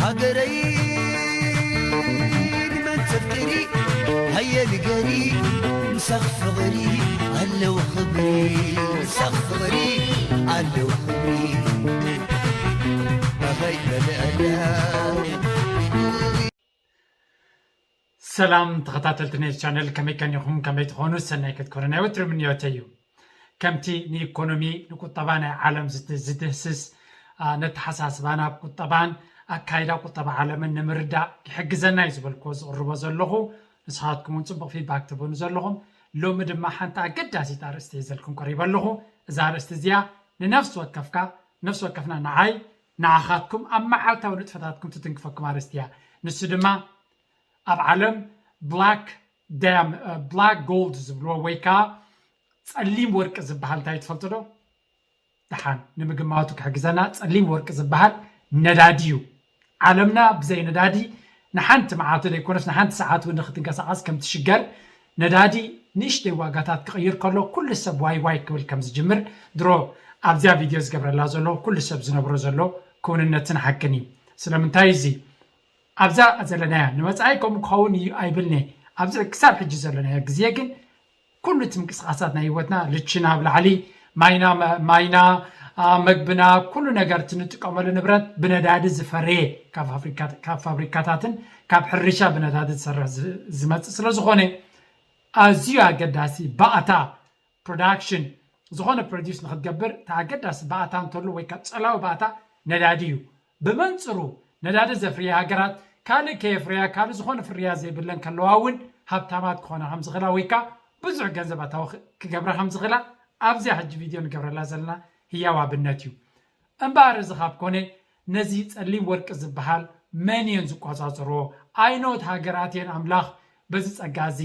ሃገረይ ንመን ተፍቅሪ ሃየ ንገሪ ምሳኽ ፍቕሪ ኣለዎ ክብሪ ምሳኽ ፍቕሪ ኣለዎ ክብሪ ኣኸይ መለኣያ ሰላም ተኸታተልቲ ነዚ ቻነል ከመይ ከኒኹም ከመይ ትኾኑ ሰናይ ክትኮኑ ናይ ወትሪ ምንዮተ እዩ ከምቲ ንኢኮኖሚ ንቁጠባ ናይ ዓለም ዝድህስስ ነተሓሳስባና ኣብ ቁጠባን ኣካይዳ ቁጠባ ዓለምን ንምርዳእ ይሕግዘና እዩ ዝበልክዎ ዝቕርቦ ዘለኹ ንስኻትኩም እውን ፅቡቕ ፊድባክ ትህቡኒ ዘለኹም ሎሚ ድማ ሓንቲ ኣገዳሲት ኣርእስቲ ሒዘልኩም ቀሪበ ኣለኹ እዛ ኣርእስቲ እዚኣ ንነፍሲ ወከፍካ ነፍሲ ወከፍና ንዓይ ንዓኻትኩም ኣብ መዓልታዊ ንጥፈታትኩም ትትንክፈኩም ኣርእስቲ እያ ንሱ ድማ ኣብ ዓለም ብላክ ዳም ብላክ ጎልድ ዝብልዎ ወይ ከዓ ፀሊም ወርቂ ዝበሃል እንታይ ትፈልጡ ዶ? ደሓን ንምግማቱ ክሕግዘና ፀሊም ወርቂ ዝበሃል ነዳዲ እዩ። ዓለምና ብዘይ ነዳዲ ንሓንቲ መዓልቲ ዘይኮነስ ንሓንቲ ሰዓት እውን ንክትንቀሳቐስ ከም ትሽገር ነዳዲ ንእሽተይ ዋጋታት ክቕይር ከሎ ኩሉ ሰብ ዋይ ዋይ ክብል ከም ዝጅምር ድሮ ኣብዚኣ ቪድዮ ዝገብረላ ዘሎ ኩሉ ሰብ ዝነብሮ ዘሎ ክውንነትን ሓቅን እዩ። ስለምንታይ እዚ ኣብዛ ዘለናያ ንመፃኢ ከምኡ ክኸውን እዩ ኣይብልኒ ኣብዚ ክሳብ ሕጂ ዘለናዮ ግዜ ግን ኩሉ እቲ ምንቅስቃሳት ናይ ህይወትና ልችና ኣብ ላዕሊ ማይና ማይና መግብና ኩሉ ነገር እቲ ንጥቀመሉ ንብረት ብነዳዲ ዝፈረየ ካብ ፋብሪካታትን ካብ ሕርሻ ብነዳዲ ዝሰርሕ ዝመፅእ ስለዝኾነ ኣዝዩ ኣገዳሲ ባእታ production ዝኾነ produce ንክትገብር እቲ ኣገዳሲ ባእታ እንተሉ ወይ ካብ ፀላዊ ባእታ ነዳዲ እዩ። ብመንፅሩ ነዳዲ ዘፍርያ ሃገራት ካልእ ከየፍርያ ካልእ ዝኾነ ፍርያ ዘይብለን ከለዋ እውን ሃብታማት ክኾና ከምዝኽእላ ወይ ከዓ ብዙሕ ገንዘብ ኣታዊ ክገብራ ከምዝኽእላ ኣብዚኣ ሕጂ ቪድዮ ንገብረላ ዘለና ህያው ኣብነት እዩ። እምበኣር እዚ ካብ ኮነ ነዚ ፀሊም ወርቂ ዝበሃል መን እየን ዝቆፃፀርዎ? ኣይኖት ሃገራት እየን ኣምላኽ በዚ ፀጋ እዚ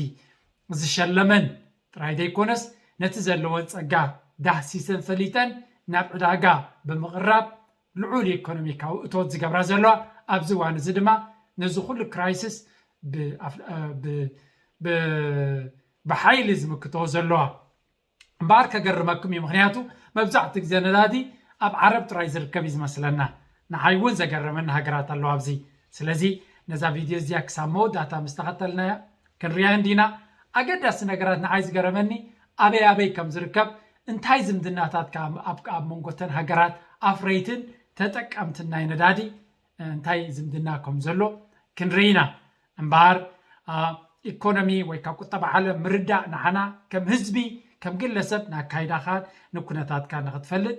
ዝሸለመን ጥራይ ዘይኮነስ ነቲ ዘለወን ጸጋ ዳህሲሰን ፈሊጠን ናብ ዕዳጋ ብምቕራብ ልዑል ኢኮኖሚካዊ እቶት ዝገብራ ዘለዋ ኣብዚ እዋን እዚ ድማ ነዚ ኩሉ ክራይስስ ብሓይሊ ዝምክቶ ዘለዋ እምበኣር ከገርመኩም እዩ ምክንያቱ መብዛሕትኡ ግዜ ነዳዲ ኣብ ዓረብ ጥራይ ዝርከብ እዩ ዝመስለና ንዓይ እውን ዘገረመኒ ሃገራት ኣለዋ ኣብዚ ስለዚ ነዛ ቪድዮ እዚኣ ክሳብ መወዳእታ ምስ ተኸተልናያ ክንሪኣ እንዲና ኣገዳሲ ነገራት ንዓይ ዝገረመኒ ኣበይ ኣበይ ከም ዝርከብ እንታይ ዝምድናታት ከ ኣብ ኣብ መንጎተን ሃገራት ኣፍረይትን ተጠቀምትን ናይ ነዳዲ እንታይ ዝምድና ከም ዘሎ ክንርኢ ኢና እምበኣር ኢኮኖሚ ወይ ካብ ቁጠባ ዓለም ምርዳእ ንዓና ከም ህዝቢ ከም ግለሰብ ንኣካይዳኻን ንኩነታትካ ንክትፈልጥ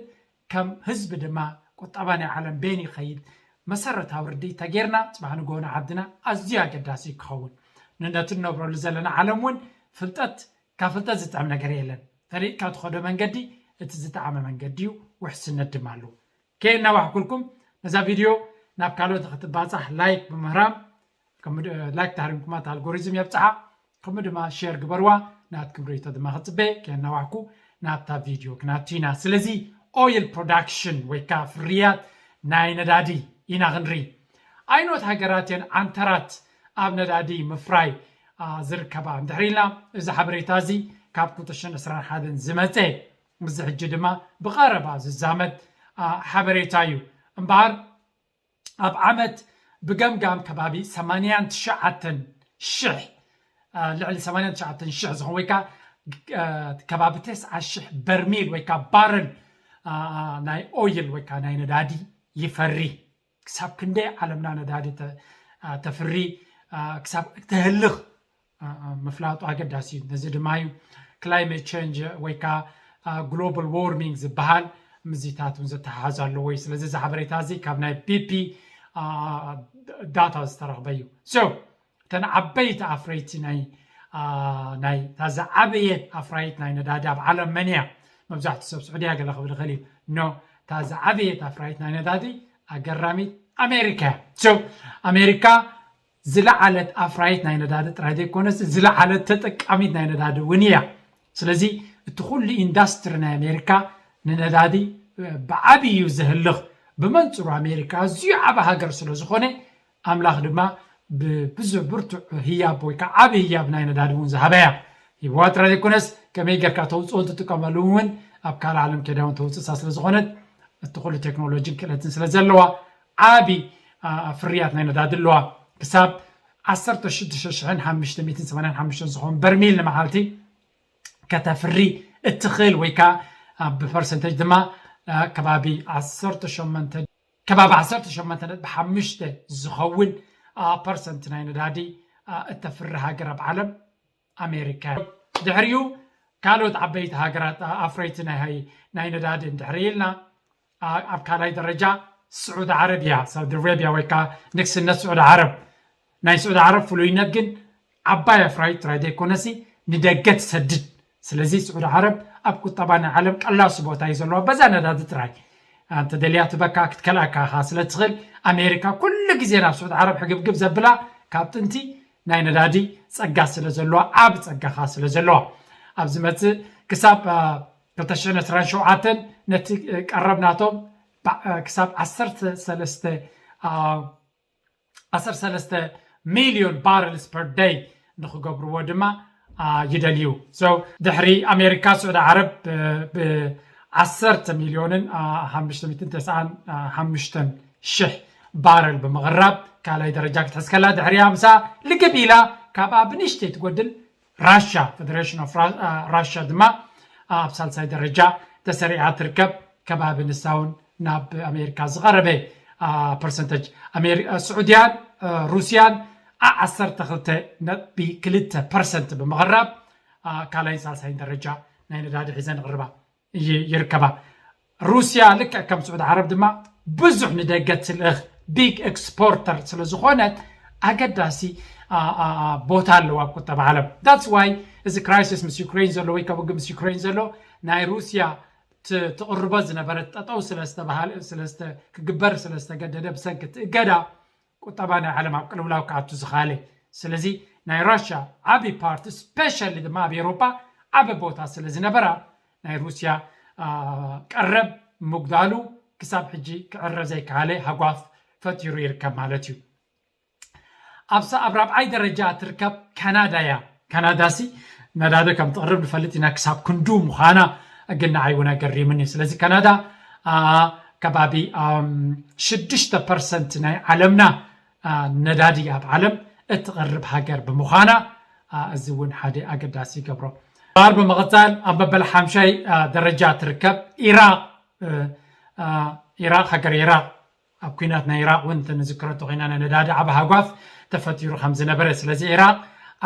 ከም ህዝቢ ድማ ቁጠባ ናይ ዓለም በይን ይኸይድ መሰረታዊ ርድኢት ተጌርና ፅባሕ ንግሆ ንዓድና ኣዝዩ ኣገዳሲ እዩ ክኸውን ንነቲ ንነብረሉ ዘለና ዓለም እውን ፍልጠት ካብ ፍልጠት ዝጥዕም ነገር የለን ፈሊጥካ ትኸዶ መንገዲ እቲ ዝጠዓመ መንገዲ እዩ ውሕስነት ድማ ኣለዎ ከየናዋሕኩልኩም ነዛ ቪድዮ ናብ ካልኦት ንክትባፃሕ ላይክ ብምህራም ላይክ ተሃሪምኩማ እቲ ኣልጎሪዝም የብፅሓ ከምኡ ድማ ሼር ግበርዋ ናትኩም ርእቶ ድማ ክፅበ ከየናዋሕኩ ናብታ ቪድዮ ክናቱ ኢና ስለዚ ኦይል ፕሮዳክሽን ወይ ከዓ ፍርያት ናይ ነዳዲ ኢና ክንርኢ ኣይኖት ሃገራት እየን ዓንተራት ኣብ ነዳዲ ምፍራይ ዝርከባ እንድሕር ኢልና እዚ ሓበሬታ እዚ ካብ ክልተ ሽሕን ዕስራን ሓደን ዝመፀ እዚ ሕጂ ድማ ብቐረባ ዝዛመድ ሓበሬታ እዩ እምበኣር ኣብ ዓመት ብገምጋም ከባቢ ሰማንያን ትሽዓተን ሽሕ ልዕሊ ሰማንያን ትሽዓተን ሽሕ ዝኾን ወይ ከዓ ከባቢ ተስዓ ሽሕ በርሚል ወይ ከዓ ባረል ናይ ኦይል ወይ ከዓ ናይ ነዳዲ ይፈሪ ክሳብ ክንደይ ዓለምና ነዳዲ ተፍሪ ክሳብ ተህልኽ ምፍላጡ ኣገዳሲ እዩ ነዚ ድማ እዩ climate change ወይ ከዓ global warming ዝበሃል ምዚታት እውን ዘተሓሓዝ ኣለዎ እዩ ስለዚ እዚ ሓበሬታ እዚ ካብ ናይ ቢፒ data ዝተረኽበ እዩ so እተን ዓበይቲ ኣፍረይቲ ናይ ናይ እታ ዝዓበየት ኣፍራይት ናይ ነዳዲ ኣብ ዓለም መን እያ መብዛሕትኡ ሰብ ስዑድያ ገለ ክብል ይኽእል እዩ no እታ ዝዓበየት ኣፍራይት ናይ ነዳዲ ኣገራሚት ኣሜሪካ እያ ኣሜሪካ ዝለዓለት ኣፍራይት ናይ ነዳዲ ጥራይ ዘይኮነስ ዝለዓለት ተጠቃሚት ናይ ነዳዲ እውን እያ ስለዚ እቲ ኩሉ ኢንዳስትሪ ናይ ኣሜሪካ ንነዳዲ ብዓብይ እዩ ዘህልኽ ብመንፅሩ ኣሜሪካ ኣዝዩ ዓቢ ሃገር ስለ ዝኾነ ኣምላኽ ድማ ብብዙሕ ብርቱዕ ህያብ ወይ ከዓ ዓቢ ህያብ ናይ ነዳዲ እውን ዝሃበያ ሂብዋ ጥራይ ዘይኮነስ ከመይ ጌርካ ተውፅኦ ትጥቀመሉ እውን ኣብ ካልእ ዓለም ከይዳ እውን ተውፅእሳ ስለ ዝኾነት እቲ ኩሉ ቴክኖሎጂን ክእለትን ስለ ዘለዋ ዓቢ ፍርያት ናይ ነዳዲ ኣለዋ። ክሳብ ዓሰርተ ሽዱሽተ ሽሕን ሓሙሽተ ሚእትን ሰማንያን ሓሙሽተን ዝኸውን በርሚል ንመዓልቲ ከተፍሪ እትኽእል ወይ ከዓ ብፐርሰንቴጅ ድማ ከባቢ ዓሰርተ ሸሞንተ ከባቢ ዓሰርተ ሸሞንተ ነጥቢ ሓሙሽተ ዝኸውን ፐርሰንት ናይ ነዳዲ እተፍሪ ሃገር ኣብ ዓለም ኣሜሪካ። ድሕሪኡ ካልኦት ዓበይቲ ሃገራት ኣፍረይቲ ናይ ነዳዲ እንድሕር ኢልና ኣብ ካልኣይ ደረጃ ስዑድ ዓረብ እያ። ሳውዲ ኣረቢያ ወይ ከዓ ንግስነት ስዑድ ዓረብ። ናይ ስዑድ ዓረብ ፍሉይነት ግን ዓባይ ኣፍራይት ጥራይ ዘይኮነሲ ንደገ ትሰድድ። ስለዚ ስዑድ ዓረብ ኣብ ቁጠባ ናይ ዓለም ቀላሲ ቦታ እዩ ዘለዋ በዛ ነዳዲ ጥራይ። እንተ ደልያ ትበካ ክትከልኣካ ኢኻ ስለ ትኽእል ኣሜሪካ ኩሉ ግዜ ናብ ስዑድ ዓረብ ሕግብግብ ዘብላ ካብ ጥንቲ ናይ ነዳዲ ፀጋ ስለ ዘለዋ ዓብ ፀጋኻ ስለ ዘለዋ ኣብዚ መፅእ ክሳብ ክልተ ሽሕን ዕስራን ሸውዓተን ነቲ ቀረብ ናቶም ክሳብ ዓሰርተ ሰለስተ ዓሰርተ ሰለስተ ሚልዮን ባረልስ ፐር ደይ ንክገብርዎ ድማ ይደልዩ። ድሕሪ ኣሜሪካ ስዑዲ ዓረብ ብዓሰርተ ሚልዮንን ሓሙሽተ ሚእትን ተስዓን ሓሙሽተን ሽሕ ባረል ብምቕራብ ካልኣይ ደረጃ ክትሕዝ ከላ ድሕሪያ ምሳ ልግብ ኢላ ካብኣ ብንእሽተይ ትጎድል ራሻ ፌደሬሽን ኦፍ ራሻ ድማ ኣብ ሳልሳይ ደረጃ ተሰሪዓ ትርከብ። ከባቢ ንሳውን ናብ ኣሜሪካ ዝቐረበ ፐርሰንተጅ ስዑድያን ሩስያን ዓሰርተ ክልተ ነጥቢ ክልተ ፐርሰንት ብምቕራብ ካልኣይን ሳልሳይን ደረጃ ናይ ነዳዲ ሒዘን ይቕርባ ይርከባ። ሩስያ ልክዕ ከም ስዑድ ዓረብ ድማ ብዙሕ ንደገ ትልእኽ ቢግ ኤክስፖርተር ስለ ዝኾነት ኣገዳሲ ቦታ ኣለዋ ኣብ ቁጠባ ዓለም። ዳትስ ዋይ እዚ ክራይሲስ ምስ ዩክሬን ዘሎ ወይ ከውግ ምስ ዩክሬን ዘሎ ናይ ሩስያ ትቕርቦ ዝነበረት ጠጠው ስለዝተባሃለ ክግበር ስለዝተገደደ ብሰንኪ እቲ እገዳ ቁጠባ ናይ ዓለም ኣብ ቅልውላው ክኣቱ ዝኻለ። ስለዚ ናይ ራሽያ ዓብዪ ፓርቲ ስፔሻሊ ድማ ኣብ ኤውሮፓ ዓቢ ቦታ ስለ ዝነበራ ናይ ሩስያ ቀረብ ምጉዳሉ ክሳብ ሕጂ ክዕረ ዘይከኣለ ሃጓፍ ፈጢሩ ይርከብ ማለት እዩ። ኣብሳ ኣብ ራብዓይ ደረጃ ትርከብ ካናዳ እያ። ካናዳ ሲ ነዳዲ ከም ትቕርብ ንፈልጥ ኢና ክሳብ ክንዱ ምዃና ግን ንዓይ እውን ኣገሪምኒ። ስለዚ ካናዳ ከባቢ ሽዱሽተ ፐርሰንት ናይ ዓለምና ነዳዲ ኣብ ዓለም እትቐርብ ሃገር ብምዃና እዚ እውን ሓደ ኣገዳሲ ይገብሮ። ባር ብምቕፃል ኣብ መበል ሓምሻይ ደረጃ ትርከብ ኢራቅ። ኢራቅ ሃገር ኢራቅ ኣብ ኩናት ናይ ኢራቅ እውን ንዝክረቶ ኮይና ናይ ነዳዲ ዓብ ሃጓፍ ተፈጢሩ ከም ዝነበረ ስለዚ ኢራቅ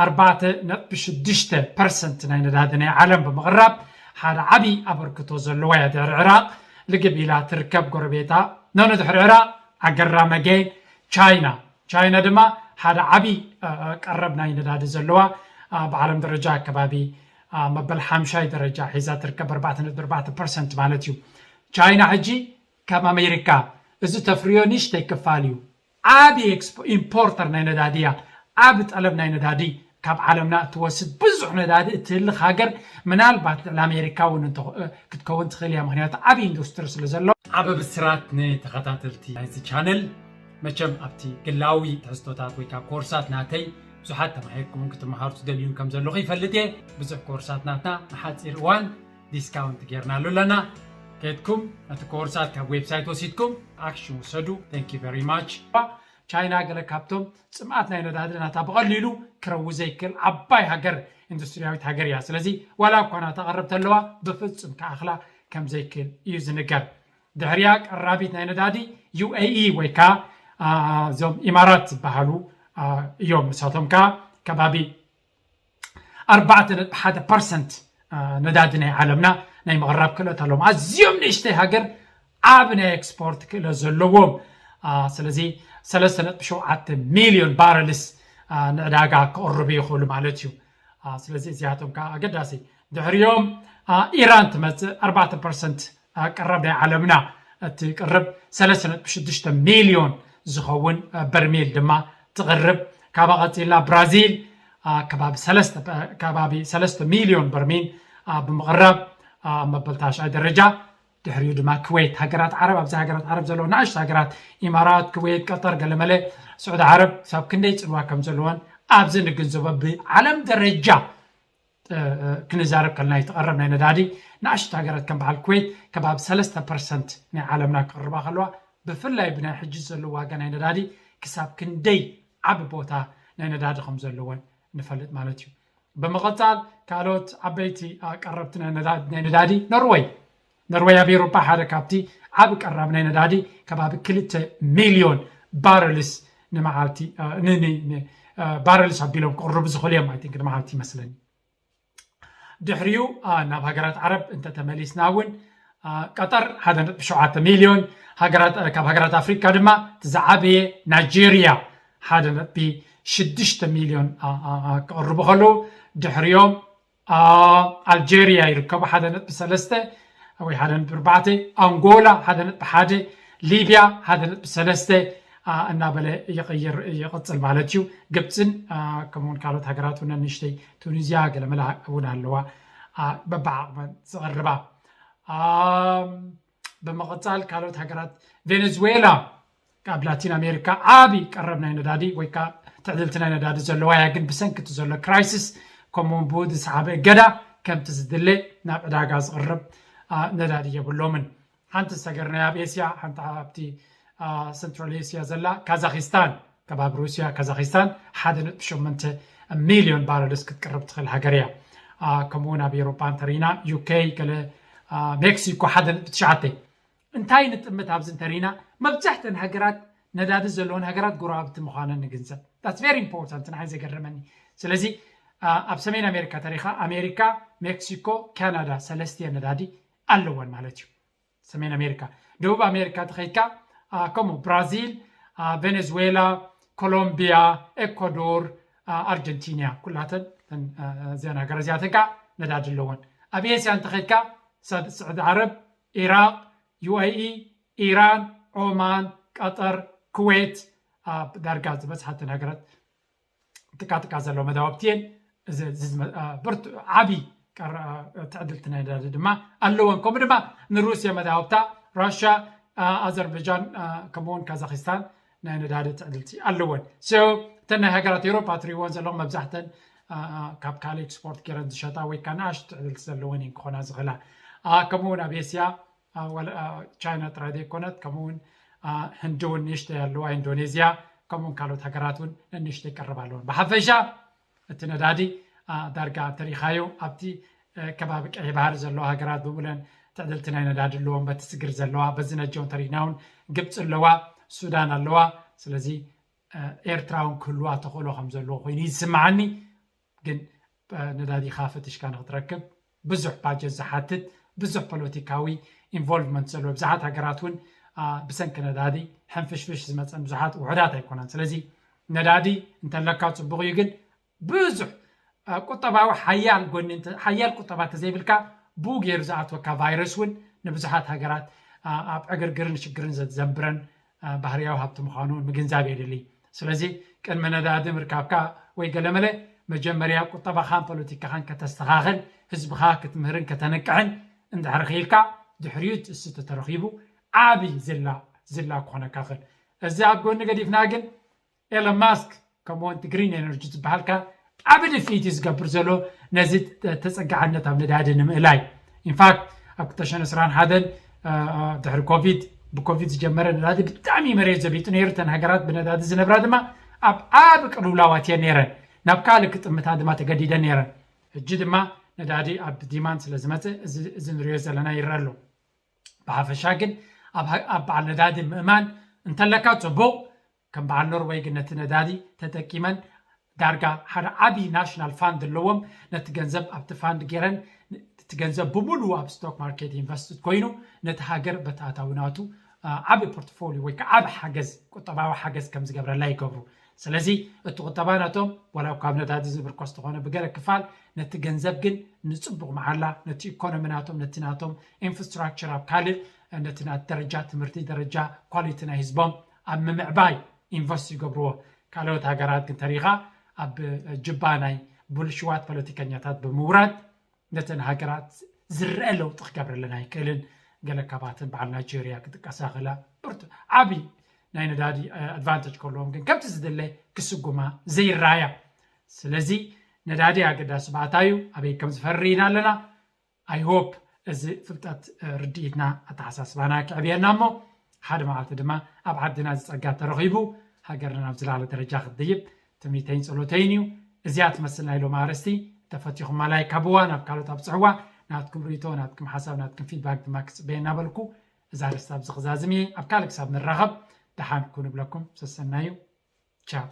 ኣርባዕተ ነጥቢ ሽዱሽተ ፐርሰንት ናይ ነዳዲ ናይ ዓለም ብምቕራብ ሓደ ዓብዪ ኣበርክቶ ዘለዋ እያ። ድሕሪ ዕራቕ ልግብ ኢላ ትርከብ ጎረቤታ ኖኖ ድሕሪ ዕራቕ ኣገራ መገይን ቻይና ቻይና ድማ ሓደ ዓብዪ ቀረብ ናይ ነዳዲ ዘለዋ ብዓለም ደረጃ ኣከባቢ መበል ሓምሻይ ደረጃ ሒዛ ትርከብ ኣርባዕተ ነጥቢ ኣርባዕተ ፐርሰንት ማለት እዩ። ቻይና ሕጂ ከም ኣሜሪካ እዚ ተፍርዮ ንእሽተይ ክፋል እዩ። ዓቢ ኢምፖርተር ናይ ነዳዲ እያ። ዓቢ ጠለብ ናይ ነዳዲ ካብ ዓለምና እትወስድ ብዙሕ ነዳዲ እትህልኽ ሃገር ምናልባት ልዕሊ ኣሜሪካ እውን ክትከውን ትኽእል እያ። ምክንያቱ ዓቢ ኢንዱስትሪ ስለ ዘሎ። ዓቢ ብስራት ንተኸታተልቲ ናይዚ ቻነል። መቸም ኣብቲ ግላዊ ትሕዝቶታት ወይ ከዓ ኮርሳት ናተይ ብዙሓት ተማሂርኩምን ክትመሃሩ ትደልዩን ከም ዘለኹ ይፈልጥ እየ። ብዙሕ ኮርሳት ናትና ንሓፂር እዋን ዲስካውንት ጌርናሉ ኣለና። ከድኩም ነቲ ኮርሳት ካብ ዌብሳይት ወሲድኩም ኣክሽን ውሰዱ። Thank you very much። ቻይና ገለ ካብቶም ፅምኣት ናይ ነዳዲ ናታ ብቐሊሉ ክረዊ ዘይክእል ዓባይ ሃገር ኢንዱስትሪያዊት ሃገር እያ። ስለዚ ዋላ እኳ ናታ ቀረብ ተለዋ ብፍፁም ክኣኽላ ከም ዘይክእል እዩ ዝንገር። ድሕሪያ ቀራቢት ናይ ነዳዲ ዩ ኤ ኢ ወይ ከዓ እዞም ኢማራት ዝበሃሉ እዮም። ንሳቶም ከዓ ከባቢ ኣርባዕተ ነጥቢ ሓደ ፐርሰንት ነዳዲ ናይ ዓለምና ናይ ምቕራብ ክእለት ኣለዎም። ኣዝዮም ንእሽተይ ሃገር ዓብ ናይ ኤክስፖርት ክእለት ዘለዎም። ስለዚ ሰለስተ ነጥቢ ሸውዓተ ሚልዮን ባረልስ ንዕዳጋ ክቕርቡ ይኽእሉ ማለት እዩ። ስለዚ እዚኣቶም ከዓ ኣገዳሲ። ድሕሪኦም ኢራን ትመፅእ ኣርባዕተ ፐርሰንት ቀረብ ናይ ዓለምና እቲ ቅርብ ሰለስተ ነጥቢ ሽዱሽተ ሚልዮን ዝኸውን በርሜል ድማ ትቕርብ። ካብኣ ቀፂላ ብራዚል ከባቢ ሰለስተ ሚልዮን በርሜል ብምቕራብ መበል ታሽዓይ ደረጃ። ድሕሪኡ ድማ ክዌት፣ ሃገራት ዓረብ፣ ኣብዚ ሃገራት ዓረብ ዘለዎ ንኣሽቱ ሃገራት ኢማራት፣ ክዌት፣ ቀጠር፣ ገለመለ፣ ስዑዲ ዓረብ ክሳብ ክንደይ ፅልዋ ከም ዘለዎን ኣብዚ ንግንዘቦ ብዓለም ደረጃ ክንዛረብ ከለና ይትቐረብ ናይ ነዳዲ ንኣሽቱ ሃገራት ከም በዓል ኩዌት ከባቢ ሰለስተ ፐርሰንት ናይ ዓለምና ክቕርባ ከለዋ ብፍላይ ብናይ ሕጂ ዘሎ ዋጋ ናይ ነዳዲ ክሳብ ክንደይ ዓቢ ቦታ ናይ ነዳዲ ከም ዘለዎን ንፈልጥ ማለት እዩ። ብምቕጻል ካልኦት ዓበይቲ ቀረብቲ ናይ ነዳዲ ኖርወይ። ኖርወይ ኣብ ኤውሮጳ ሓደ ካብቲ ዓቢ ቀራብ ናይ ነዳዲ ከባቢ ክልተ ሚልዮን ባረልስ ንመዓልቲ ባረልስ ኣቢሎም ክቕርቡ ዝኽእሉ እዮም። ኣይ ቲንክ ንመዓልቲ ይመስለኒ። ድሕሪኡ ናብ ሃገራት ዓረብ እንተተመሊስና እውን ቀጠር ሓደ ነጥቢ ሸውዓተ ሚልዮን፣ ካብ ሃገራት ኣፍሪካ ድማ እቲ ዝዓበየ ናይጀርያ ሓደ ነጥቢ ሽዱሽተ ሚልዮን ክቕርቡ ከለዉ፣ ድሕሪኦም ኣልጀርያ ይርከቡ ሓደ ነጥቢ ሰለስተ ወይ ሓደ ነጥቢ ኣርባዕተ፣ ኣንጎላ ሓደ ነጥቢ ሓደ፣ ሊብያ ሓደ ነጥቢ ሰለስተ እናበለ ይቕይር ይቕፅል ማለት እዩ። ግብፅን ከምኡውን ካልኦት ሃገራት እውን ንእሽተይ ቱኒዝያ ገለመለ እውን ኣለዋ በብዓቕመን ዝቕርባ። ብምቕፃል ካልኦት ሃገራት ቬኔዙዌላ ኣብ ላቲን ኣሜሪካ ዓቢ ቀረብ ናይ ነዳዲ ወይ ከዓ ትዕድልቲ ናይ ነዳዲ ዘለዋ እያ፣ ግን ብሰንኪ እቲ ዘሎ ክራይሲስ ከምኡውን ብኡ ዝሰዓበ እገዳ ከምቲ ዝድለ ናብ ዕዳጋ ዝቕርብ ነዳዲ የብሎምን። ሓንቲ ዝሰገርናያ ኣብ ኤስያ፣ ሓንቲ ኣብቲ ሰንትራል ኤስያ ዘላ ካዛኪስታን፣ ከባቢ ሩስያ ካዛኪስታን ሓደ ነጥቢ ሸሞንተ ሚልዮን ባረልስ ክትቅርብ ትኽእል ሃገር እያ። ከምኡውን ኣብ ኤውሮጳ እንተሪና ዩኬ፣ ገለ ሜክሲኮ ሓደ ነጥቢ ትሽዓተ። እንታይ ንጥምት ኣብዚ እንተሪና፣ መብዛሕተን ሃገራት ነዳዲ ዘለዎን ሃገራት ጎረባብቲ ምዃነን ንግንዘብ። That's very important፣ ንዓይ ዘገረመኒ። ስለዚ ኣብ ሰሜን ኣሜሪካ ተሪኻ ኣሜሪካ፣ ሜክሲኮ፣ ካናዳ ሰለስቲኤን ነዳዲ ኣለወን ማለት እዩ። ሰሜን ኣሜሪካ። ደቡብ ኣሜሪካ ተኸይድካ ከምኡ ብራዚል፣ ቬኔዙዌላ፣ ኮሎምቢያ፣ ኤኳዶር፣ ኣርጀንቲና ኩላተን እዚኣን ሃገር እዚኣተን ከዓ ነዳዲ ኣለወን። ኣብ ኤስያ እንተኸይድካ ስዑዲ ዓረብ፣ ኢራቅ፣ ዩኤኢ፣ ኢራን፣ ኦማን፣ ቀጠር፣ ኩዌት ዳርጋ ዝበዝሓተን ሃገራት ጥቃጥቃ ዘለዎ መዳወብቲ እየን። ብርቱ ዓቢ ትዕድልቲ ናይ ነዳዲ ድማ ኣለወን። ከምኡ ድማ ንሩስያ መዳወብታ፣ ራሽያ፣ ኣዘርባይጃን ከምኡውን ካዛኪስታን ናይ ነዳዲ ትዕድልቲ ኣለወን። እተን ናይ ሃገራት ኤውሮፓ ትሪእወን ዘለኹም መብዛሕተን ካብ ካልእ ኤክስፖርት ገይረን ዝሸጣ ወይ ከዓ ንኣሽቱ ትዕድልቲ ዘለወን እየን ክኾና ዝኽእላ። ከምኡውን ኣብ ኤስያ ቻይና ጥራይ ዘይኮነት፣ ከምኡውን ህንዲ እውን ንእሽተይ ኣለዋ፣ ኢንዶኔዝያ፣ ከምኡውን ካልኦት ሃገራት እውን ንእሽተይ ይቀርብ ኣለውን። ብሓፈሻ እቲ ነዳዲ ዳርጋ እንተሪኢኻዮ ኣብቲ ከባቢ ቀይሕ ባህሪ ዘለዋ ሃገራት ብምለን ትዕድልቲ ናይ ነዳዲ ኣለዎም። በቲ ስግር ዘለዋ በዚ ነጀው እንተሪእና እውን ግብፂ ኣለዋ፣ ሱዳን ኣለዋ። ስለዚ ኤርትራ እውን ክህልዋ ተኽእሎ ከም ዘለዎ ኮይኑ እዩ ዝስምዓኒ። ግን ነዳዲኻ ፈቲሽካ ንክትረክብ ብዙሕ ባጀት ዝሓትት፣ ብዙሕ ፖለቲካዊ ኢንቮልቭመንት ዘለዎ፣ ብዙሓት ሃገራት እውን ብሰንኪ ነዳዲ ሕንፍሽፍሽ ዝመፀን ብዙሓት ውሑዳት ኣይኮነን። ስለዚ ነዳዲ እንተለካ ፅቡቕ እዩ፣ ግን ብዙሕ ቁጠባዊ ሓያል ጎኒ ሓያል ቁጠባ ተዘይብልካ ብኡ ገይሩ ዝኣትወካ ቫይረስ እውን ንብዙሓት ሃገራት ኣብ ዕግርግርን ሽግርን ዘዘንብረን ባህርያዊ ሃብቲ ምዃኑ ምግንዛብ የድሊ። ስለዚ ቅድሚ ነዳዲ ምርካብካ ወይ ገለመለ መጀመርያ ቁጠባኻን ፖለቲካኻን ከተስተኻኽል፣ ህዝብኻ ክትምህርን ከተንቅሕን እንድሕር ክኢልካ፣ ድሕሪኡ እቲ እሱ ተተረኺቡ ዓብዪ ዝላ ዝላ ክኾነካ ይኽእል። እዚ ኣብ ጎኒ ገዲፍና ግን ኤለን ማስክ ከምኡውን እቲ ግሪን ኤነርጂ ዝበሃልካ ዓቢ ድፍኢት እዩ ዝገብር ዘሎ ነዚ ተፀጋዕነት ኣብ ነዳዲ ንምእላይ። ኢንፋክት ኣብ ክልተ ሽሕን ዕስራን ሓደን ድሕሪ ኮቪድ ብኮቪድ ዝጀመረ ነዳዲ ብጣዕሚ መሬት ዘቢጡ ነይሩ። እተን ሃገራት ብነዳዲ ዝነብራ ድማ ኣብ ዓቢ ቅልውላዋት እየን ነይረን፣ ናብ ካልእ ክጥምታ ድማ ተገዲደን ነይረን። ሕጂ ድማ ነዳዲ ኣብ ዲማንድ ስለ ዝመፀ እዚ ንሪኦ ዘለና ይረአ ኣሎ። ብሓፈሻ ግን ኣብ በዓል ነዳዲ ምእማን እንተለካ ፅቡቕ። ከም በዓል ኖርወይ ግን ነቲ ነዳዲ ተጠቂመን ዳርጋ ሓደ ዓብዪ ናሽናል ፋንድ ኣለዎም። ነቲ ገንዘብ ኣብቲ ፋንድ ገይረን እቲ ገንዘብ ብምሉኡ ኣብ ስቶክ ማርኬት ኢንቨስትድ ኮይኑ ነቲ ሃገር በቲ ኣታዊ ናቱ ዓቢ ፖርትፎሊዮ ወይ ከዓ ዓቢ ሓገዝ ቁጠባዊ ሓገዝ ከም ዝገብረላ ይገብሩ። ስለዚ እቲ ቁጠባ ናቶም ዋላ ካብ ነዳዲ ዝብርከስ ተኾነ ብገለ ክፋል ነቲ ገንዘብ ግን ንፅቡቕ መዓላ ነቲ ኢኮኖሚ ናቶም ነቲ ናቶም ኢንፍራስትራክቸር ኣብ ካልእ ነቲ ናት ደረጃ ትምህርቲ ደረጃ ኳሊቲ ናይ ህዝቦም ኣብ ምምዕባይ ኢንቨስት ይገብርዎ። ካልኦት ሃገራት ግን ተሪኻ ኣብ ጅባ ናይ ብልሽዋት ፖለቲከኛታት ብምውራድ ነተን ሃገራት ዝረአ ለውጢ ክገብረለን ኣይክእልን። ገለ ካባተን በዓል ናይጀርያ ክጥቀሳ ክእላ ብርቱ ዓብዪ ናይ ነዳዲ ኣድቫንተጅ ከለዎም ግን ከምቲ ዝድለ ክስጉማ ዘይረኣያ። ስለዚ ነዳዲ ኣገዳሲ ባእታ እዩ። ኣበይ ከም ዝፈሪ ኢና ኣለና። ኣይ ሆፕ እዚ ፍልጠት ርድኢትና ኣተሓሳስባና ክዕብየና እሞ ሓደ መዓልቲ ድማ ኣብ ዓድና እዚ ጸጋ ተረኺቡ ሃገርና ናብ ዝለዓለ ደረጃ ክትድይብ ትምኒተይን ጸሎተይን እዩ። እዚኣ ትመስል ናይ ሎሚ ኣርእስቲ። እንተፈቲኹማ ላይክ ሃብዋ፣ ናብ ካልኦት ኣብጽሕዋ። ናትኩም ርእይቶ፣ ናትኩም ሓሳብ፣ ናትኩም ፊድባክ ድማ ክጽበየ እናበልኩ እዛ ኣርእስቲ ኣብዚ ክዛዝም እየ። ኣብ ካልእ ክሳብ ንራኸብ ደሓን ኩኑ እብለኩም። ሰሰናዩ። ቻው።